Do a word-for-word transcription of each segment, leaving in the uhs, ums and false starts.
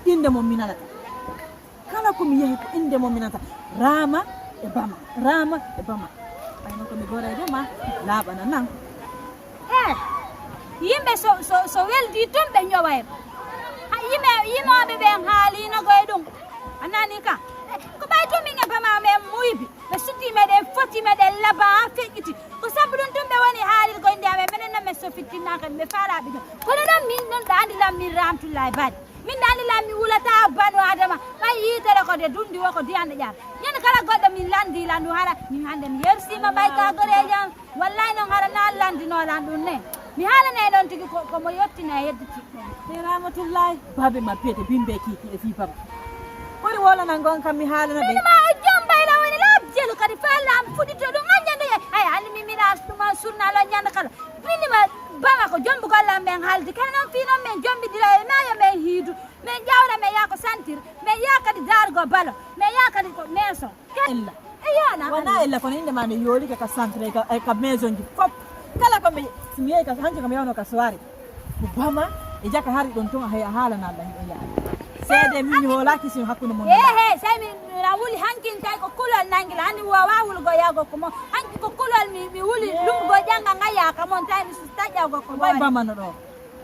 Innde mo mi nanata. Kala ko mi yehi ko innde mo mi nanata. Raama e Bama. Raama e Bama. Ɓay noon ko mi goreyde ma laaɓana nan. E yimɓe so, so, so weldi tun ɓe ñowa en. Ha yimɓe, yimooɓe ɓen haaliino ko e ɗum. A nani ka? Ko ɓay tun min e Bama men muybi. Ɓe sutti meɗen foti meɗen laba ha feƴƴiti. Ko sabu ɗum tun ɓe woni haalirgo innde amen, menen non men sofittinnaaka ɓe faalaa ɓe ɗum. Kono ɗon min non ɗo anndi lan min Raamtullaay Bari. Min ɗo anndi lan mi wulataa banu Adama. Ɓay yiitere ko de dunndi wo ko diyanɗe ƴaar. Ñande kala goɗɗo min lanndii lan ɗum hara min hannde mi yersiima ɓay ka goreejo am. Wallay non hara na lanndinoo lan ɗum ne. Mi haalanay ɗon tigi ko, ko mo yottina e heddi. Te Raamatullaay, baabe ma piyete bimbe kiki e fii baba. Kori wala nan gon kam mi haalana ɓe. Ma o jombayla woni laab jelu kadi fa lam fuɗito ɗum anñande ye. Ay anndi mi mira ɗuma surnal o ñande kala. Bini ma bama ko jombugol lam men haaldi kala non fii non men jombidira e maayo men hiidu. Men ƴawra men yaa ko santir. Men yaa kadi daargo balo. Men yaa kadi ko meeso. Ella. E yana. Wona ella kono innde ma nde yoorike ka centre e ka, e ka maison ji fof. Kala ko mbe so mi yehi ka hanki ko mi yawno ka soirée. Ko bama e jaka hari ɗon tun a hay a haalana Allah hiɗo yaade. Seede min mi hoolaki sin hakkunde mon. He he sai mi na wuli hankin tay ko kulol nangila andi wa wa wul go yago ko mo hanki ko kulol mi mi wuli lum go janga ngaya ka mon tay mi susta jago ko. Bay bama no ɗo.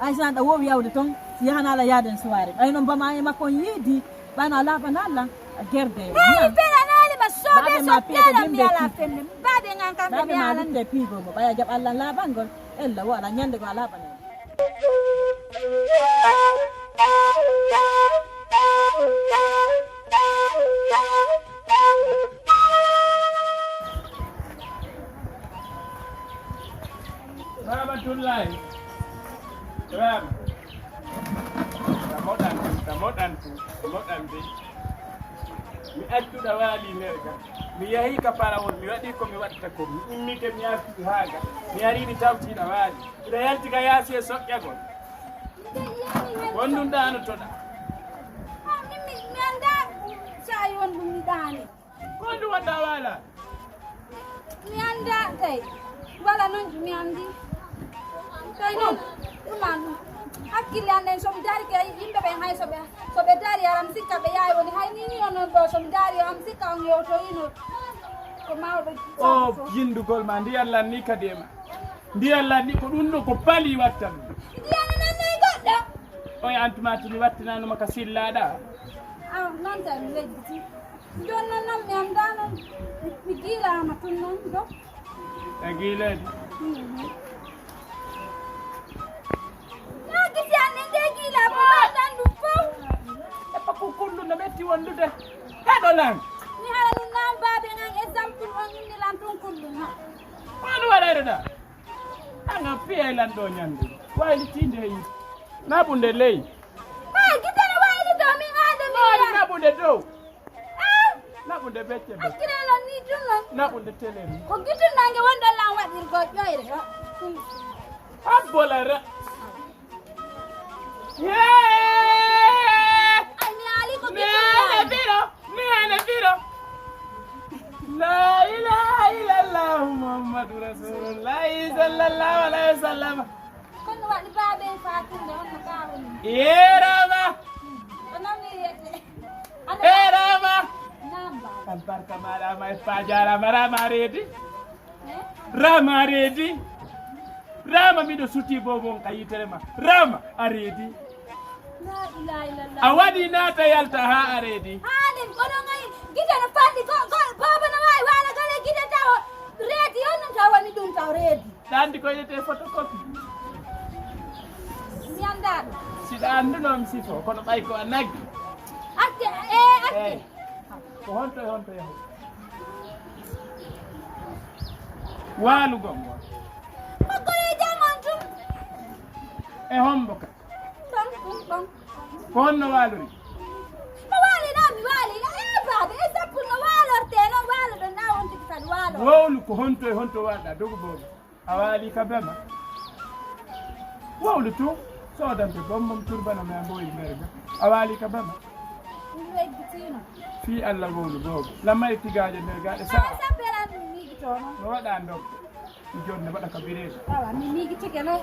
Ay sina ɗa wowi yawde toon si yahana ala yaaden soirée ɓay noon bama e makko on yiidi ɓayno a laaɓana allah a gerde. Hey ɓen anaalima soɓe so tera mi ala fende. Baɓe ngan kamɓe mi ala. Baɓe ma lutte piigo mo ɓaya jaɓ allah laaɓangol. Ella wo ala ñande go a laaɓana. Rahmatullahi. Rahma. Ka moɗan, ka moɗan, ka moɗan de. Mi accuɗa waali nder ga. Mi yahi ka parawol, mi waɗi ko mi waɗta ko. Mi ummike, mi arti haa ga. Mi ari mi tawti ɗa waali. Ɗa yalti ka yaasi e soƴƴagol. Wonɗum ɗanotoɗa. Mi annda sa'i wonɗum mi ɗaani. Ko honɗum waɗɗa waala? Mi annda tawi wala noon mi anndi. Tawi noon ɗuma ɗum hakkille an ɗen so mi darike yimɓe ɓen hay soɓe soɓe dari aram sikka ɓe yaay woni hay ni ni onon ɗo so mi dari am sikka on yewtoyino ko mawɗo. O yindugol ma ndiyan lanni kadi e ma ndiyan lanni ko ɗum ɗo ko pali watta ɗum. Ndiyan nannoy goɗɗo. Oye antuma tumi wattinanuma ka sillaɗa. Aw noon tawi mi wedditi. Jooni noon noon mi anndaa noon mi giilaama tun noon do. E giileede. Naa gisi an ne ndee giilaa ko mbaɗtan ɗum fof. E pakku kullu no metti wondude. Heɗo lan. Mi hara ɗum naan baabe ngan exemple on inni lan tun kullu noon. Hono waɗayde ɗa? Anga fiyay lan ɗo ñande. Waylitinde e yiɗi. Naɓunde ley. Haa gitano wayli dow min haade mi. Waali naɓunde dow. Naɓunde becce be. Hakkilano ni tun non. Naɓunde telen. Ko gitunɗa nge wonɗon lan waɗirgo ƴoyre. Habbola ra. Ay mi haali ko gitunɗa. Biro, mi hane biro. La ilaha illallah Muhammadu Rasulullah sallallahu alaihi wasallam. Kono waɗi baabe fatunde on no kaawoni. Yeerama. Ko non mi wiyete. Yeerama. Naam baaba. Albarka maɗa ma e fajarama rama reedi. Rama reedi. Rama miɗo suti bobo on ka yitere ma. Rama a reedi. A waɗi naata yalta ha a reedi. Haali kono ngai gite no falli ko ko baba no wawi wala gale gite tawo reedi on no taw woni ɗum taw reedi. Ɗa andi ko wiyete photocopie. Mi anda ɗum. Si ɗa anduno mi sifo kono ɓay ko a naggi. Acce e acce. Ko honto e honto yahu. Waalugo. Ko koye jam on tun. E hombo ka. Ɗon ɗum ɗon. Ko honno waalori? Ko waali na mi waali na e baabe e sappu no waalorte noon waalo ɗon na wontiki kadi waalo. Wowlu ko honto e honto waalɗa dogu boobo. A waali ka bema. Wowlu tun soodante bombom turbana me a mboyi merga. A waali ka bema. Ɗum weggitiino. Fii Alla wowlu boobo. Lamma e tigaaje mergaaɗe sa'a. Sappere an ɗum miigitoono. No waɗa ndoggo. Jonne waɗa ka bireeji. Awa mi miigi tike no.